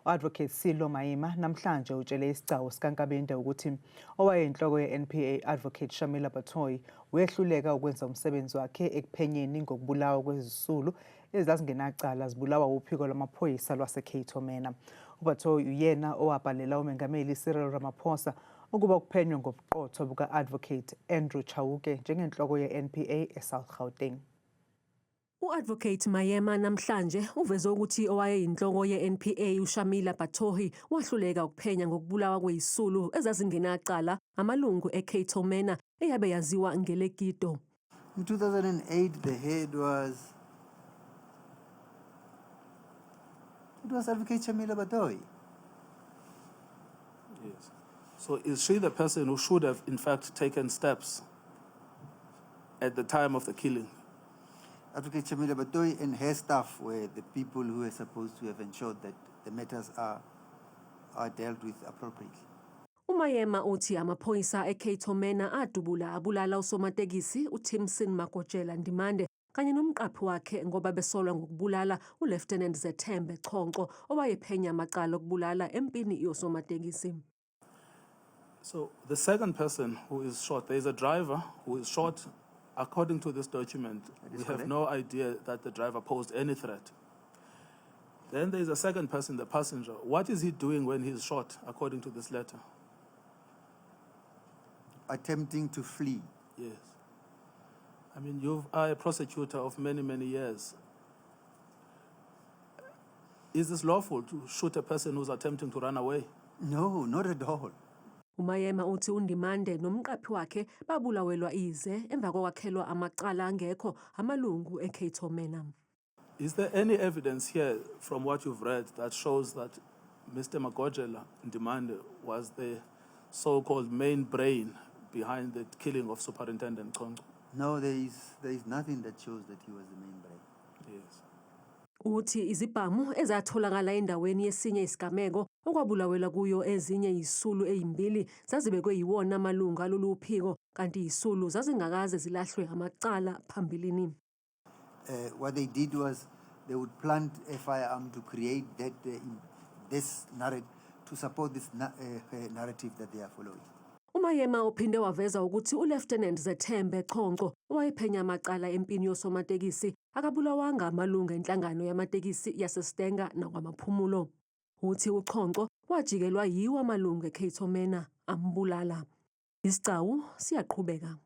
U-Advocate Silo Maima namhlanje utshele isigcawu sikaNkabinde ukuthi owayeyinhloko ye-NPA Advocate Shamila Batohi wehluleka ukwenza umsebenzi wakhe ekuphenyeni ngokubulawa kwezisulu ezazingenacala zibulawa uphiko lwamaphoyisa lwaseCato Manor. UBatohi uyena owabhalela uMengameli Cyril Ramaphosa ukuba kuphenywe ngobuqotho buka-Advocate Andrew Chauke njengenhloko ye-NPA eSouth Gauteng. U-Advocate Maema namhlanje uveze ukuthi owayeyinhloko ye-NPA uShamila Batohi wahluleka ukuphenya ngokubulawa kwezisulu ezazingenacala amalungu eCato Manor eyabe yaziwa ngeleKito. In 2008, the head was, it was Advocate Shamila Batohi. Yes. So is she the person who should have, in fact, taken steps at the time of the killing? Advocate Shamila Batohi and her staff were the people who were supposed to have ensured that the matters are dealt with appropriately. UMayema uthi amaphoyisa eCato Manor adubula abulala usomatekisi uTimson Magojela Ndimande kanye nomqaphi wakhe ngoba besolwa ngokubulala uLieutenant Zethembe Chonco owayephenya amacala okubulala empini yosomatekisi. So the second person who is shot, there is a driver who is shot. According to this document, That is we have correct. No idea that the driver posed any threat. Then there is a second person, the passenger. What is he doing when he is shot, according to this letter? Attempting to flee. Yes. I mean, you are a prosecutor of many, many years. Is this lawful to shoot a person who's attempting to run away? No, not at all. UMayema uthi uNdimande nomqaphi wakhe babulawelwa ize emva kokwakhelwa amacala angekho amalungu eCato Manor. Is there any evidence here from what you've read that shows that Mr. Magojela Ndimande was the so-called main brain behind the killing of Superintendent Chonco? No, there is nothing that shows that he was the main brain. Yes. Uthi izibhamu ezatholakala endaweni yesinye isigameko okwabulawelwa kuyo ezinye izisulu ezimbili zazibekwe yiwona amalungu alolu phiko kanti izisulu zazingakaze zilahlwe amacala phambilini. What they did was they would plant a firearm to create that this narrative, to support this narrative that they are following. UMayema uphinde waveza ukuthi uLieutenant Zethembe Chonco owayephenya amacala empini yosomatekisi akabulawanga amalungu enhlangano yamatekisi yaseStanger naKwaMaphumulo. Uthi uChonco wajikelwa yiwo amalungu eCato Manor ambulala. Isigcawu siyaqhubeka.